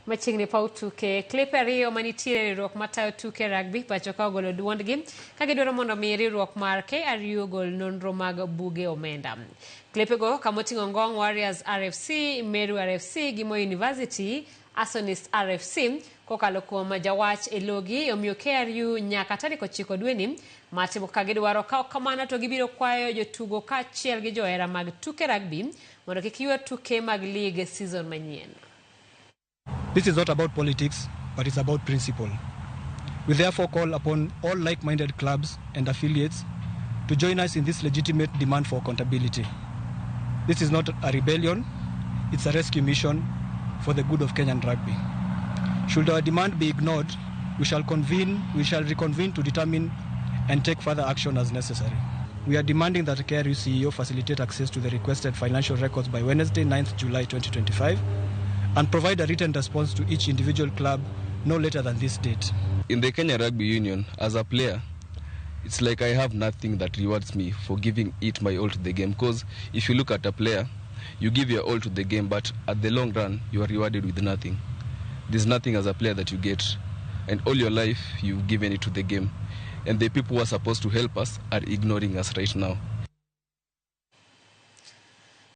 Machiegni paw tuke, klepe ariyo manitiere e riwruok matayo tuke rugby pacho ka ogolo duondgi ka gidwaro mondo mi riwruok mar KRU ogol nonro mag buge omenda. Klepego kamoting'o Ngong Warriors RFC, Meru RFC gi Moi University Arsonist RFC kokalo kuom jawach e logi omiyo KRU nyaka tarik 9 dweni mar timo kaka gidwaro. Ka ok kamano to gibiro kwayo jotugo kaachiel gi johera mag tuke rugby mondo kik ywer tuke mag league season manyien. This is not about politics, but it's about principle. We therefore call upon all like-minded clubs and affiliates to join us in this legitimate demand for accountability. This is not a rebellion, it's a rescue mission for the good of Kenyan rugby. Should our demand be ignored, we shall reconvene to determine and take further action as necessary. We are demanding that KRU CEO facilitate access to the requested financial records by Wednesday, 9th July 2025, and provide a written response to each individual club no later than this date. In the Kenya Rugby Union, as a player, it's like I have nothing that rewards me for giving it my all to the game. Because if you look at a player, you give your all to the game, but at the long run, you are rewarded with nothing. There's nothing as a player that you get. And all your life, you've given it to the game. And the people who are supposed to help us are ignoring us right now.